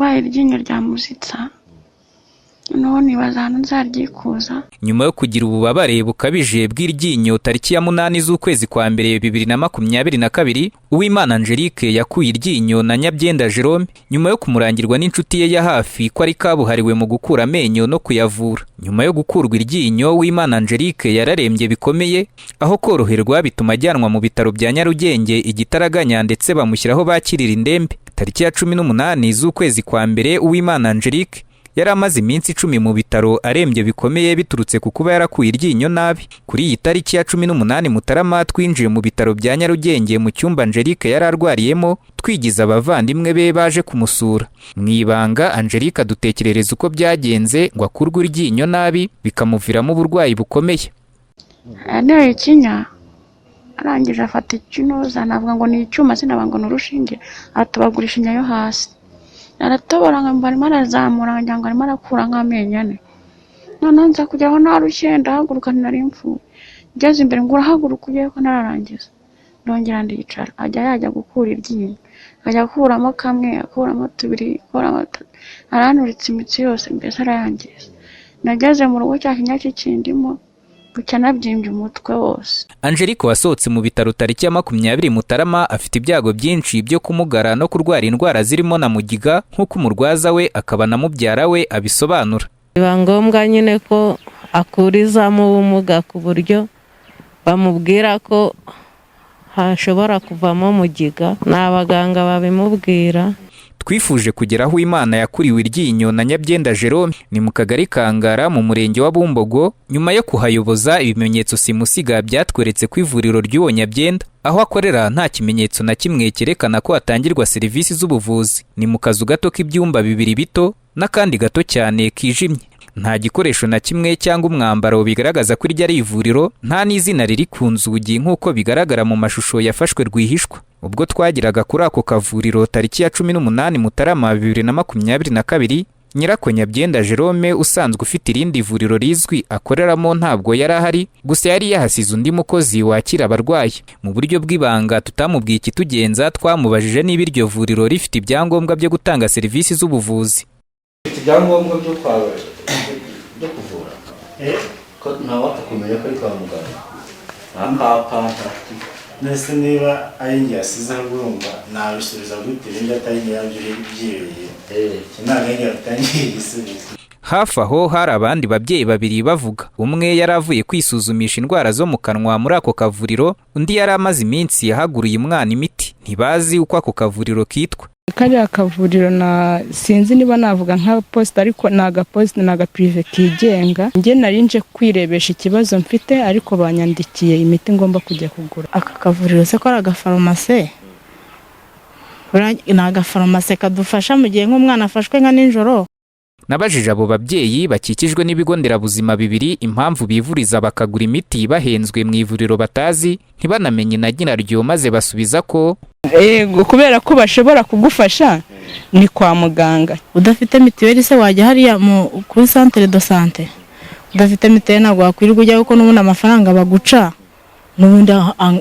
Narwaye iryinyo rya muzitsa, noneho nibaza ahantu nzaryikuza. Nyuma yo kugira ububabare bukabije bw'iryinyo tariki ya 8 z'ukwezi kwa mbere 2022, Uwimana Angelique yakuye iryinyo na Nyabyenda Jerome nyuma yo kumurangirwa n'inshuti ye ya hafi ko ari kabuhariwe mu gukura amenyo no kuyavura. Nyuma yo gukurwa iryinyo, Uwimana Angelique yararembye bikomeye, aho koroherwa bituma ajyanwa mu bitaro bya Nyarugenge igitaraganya, ndetse bamushyiraho bakirira indembe. Tariki ya 18 z'ukwezi kwa mbere, Uwimana Angelique yari amaze iminsi 10 mu bitaro arembye bikomeye biturutse ku kuba yarakuye iryinyo nabi. Kuri iyi tariki ya 18 Mutarama, twinjiye mu bitaro bya Nyarugenge mu cyumba Angelique yari arwariyemo, twigiza abavandimwe be baje kumusura. Mu ibanga, Angelique adutekerereza uko byagenze ngo akurwe iryinyo nabi bikamuviramo uburwayi bukomeye. Yanteye ikinya, arangije afata ikinuza, navuga ngo ni icyuma, sinavuga ngo ni urushinge, atobagura ishinya yo hasi, aratobora ngo arimo arazamura, ngira ngo arimo arakura nk'amenyo ane. Noneho nza kujyaho narushye, ndahaguruka, nari mfuye. Ngeze imbere ngo urahaguruka ugiye ko ntararangiza, ndongera ndicara. Ajya yajya gukura iryinyo, akajya akuramo kamwe, akuramo tubiri, akuramo tatu, aranturitse imitsi yose, mbese arayangiza. Nageze mu rugo cya kinya kikindimo, bucya nabyimbye umutwe wose. Angelique wasohotse mu bitaro tariki ya 20 Mutarama afite ibyago byinshi byo kumugara no kurwara indwara zirimo na mugiga, nk'uko umurwaza we akaba na mubyara we abisobanura. Biba ngombwa nyine ko akurizamo ubumuga, ku buryo bamubwira ko hashobora kuvamo mugiga, ni abaganga babimubwira. Twifuje kugera aho Imana yakuriwe iryinyo na Nyabyenda Jerome, ni mu kagari Kangara mu murenge wa Bumbogo. Nyuma yo kuhayoboza ibimenyetso simusiga byatweretse ko ivuriro ry'uwo Nyabyenda aho akorera nta kimenyetso na kimwe cyerekana ko hatangirwa serivisi z'ubuvuzi. Ni mu kazu gato k'ibyumba bibiri bito n'akandi gato cyane kijimye. Nta gikoresho na kimwe cyangwa umwambaro bigaragaza ko iryo ari ivuriro, nta n'izina riri ku nzugi nk'uko bigaragara mu mashusho yafashwe rwihishwa. Ubwo twageraga kuri ako kavuriro tariki ya 18 Mutarama 2022, nyirako Nyabyenda Jerome usanzwe ufite irindi vuriro rizwi akoreramo ntabwo yari ahari, gusa yari yahasize undi mukozi wakira abarwayi. Mu buryo bw'ibanga tutamubwiye ikitugenza, twamubajije niba iryo vuriro rifite ibyangombwa byo gutanga serivisi z'ubuvuzi. Ufite ibyangombwa byo kwa byo kuvura, ko ntawapfa kumenya ko ari kwa muganga, nta kapa, nta Mbese niba ari njye yasize, urumva nabisubiza gute ibindi atari njye byibiriye? Iki ntabwo ari njye watangiye igisubizo. Hafi aho hari abandi babyeyi babiri bavuga. Umwe yari avuye kwisuzumisha indwara zo mu kanwa muri ako kavuriro, undi yari amaze iminsi yahaguruye umwana imiti. Ntibazi uko ako kavuriro kitwa. Kariya kavuriro na sinzi niba navuga nka posita, ariko ni agaposita, ni agaprivé kigenga. Njye nari nje kwirebesha ikibazo mfite, ariko banyandikiye imiti ngomba kujya kugura. Aka kavuriro se ko ari agafarumase? Ni agafarumase kadufasha mu gihe nk'umwana afashwe nka nijoro. Nabajije abo babyeyi bakikijwe n'ibigo nderabuzima bibiri impamvu bivuriza bakagura imiti bahenzwe mu ivuriro batazi, ntibanamenye na nyiraryo, maze basubiza ko Yego, kubera ko bashobora kugufasha ni kwa muganga. Udafite mituweli se wajya hariya kuri centre de santé? Udafite mituweli ntabwo wakwirirwa ujya, kuko n'ubundi amafaranga baguca n'ubundi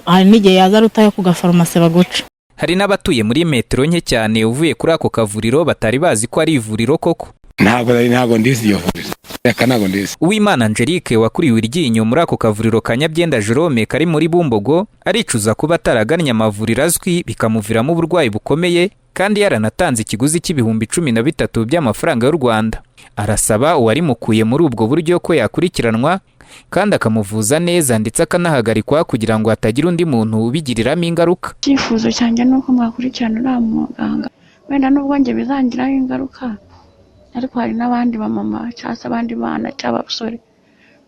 hari n'igihe yaza arutayo ku gafarumasi baguca. Hari n'abatuye muri metero nke cyane uvuye kuri ako kavuriro batari bazi ko ari ivuriro koko. Ntabwo nari, ntabwo ndizi iyo vuriro, reka, ntabwo ndizi. Uwimana Angelique wakuriwe iryinyo muri ako kavuriro ka Nyabyenda Jerome kari muri Bumbogo aricuza kuba ataragannye amavuriro azwi, bikamuviramo uburwayi bukomeye, kandi yaranatanze ikiguzi cya 13,000 by'amafaranga y'u Rwanda. Arasaba uwarimukuye muri ubwo buryo ko yakurikiranwa kandi akamuvuza neza, ndetse akanahagarikwa kugira ngo hatagira undi muntu ubigiriramo ingaruka. Icyifuzo cyanjye ni uko mwakurikirana uriya muganga. Wenda nubwo njye bizangiraho ingaruka, ariko hari n'abandi bamama cyangwa se abandi bana cyangwa abasore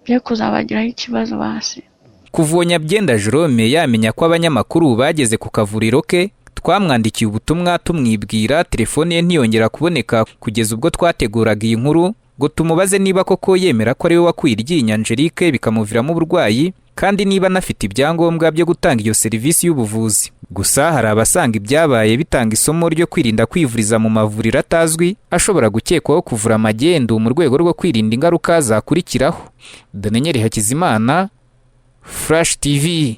bye kuzabagiraho ikibazo basi. Kuva uwo Nyabyenda Jerome yamenya ko abanyamakuru bageze ku kavuriro ke, twamwandikiye ubutumwa tumwibwira, telefone ye ntiyongera kuboneka kugeza ubwo twateguraga iyi nkuru ngo tumubaze niba koko yemera ko ari we wakuye iryinyo Angelique bikamuviramo uburwayi, kandi niba anafite ibyangombwa byo gutanga iyo serivisi y'ubuvuzi. Gusa hari abasanga ibyabaye bitanga isomo ryo kwirinda kwivuriza mu mavuriro atazwi ashobora gukekwaho kuvura magendu, mu rwego rwo kwirinda ingaruka zakurikiraho. Daniel Hakizimana, Flash TV.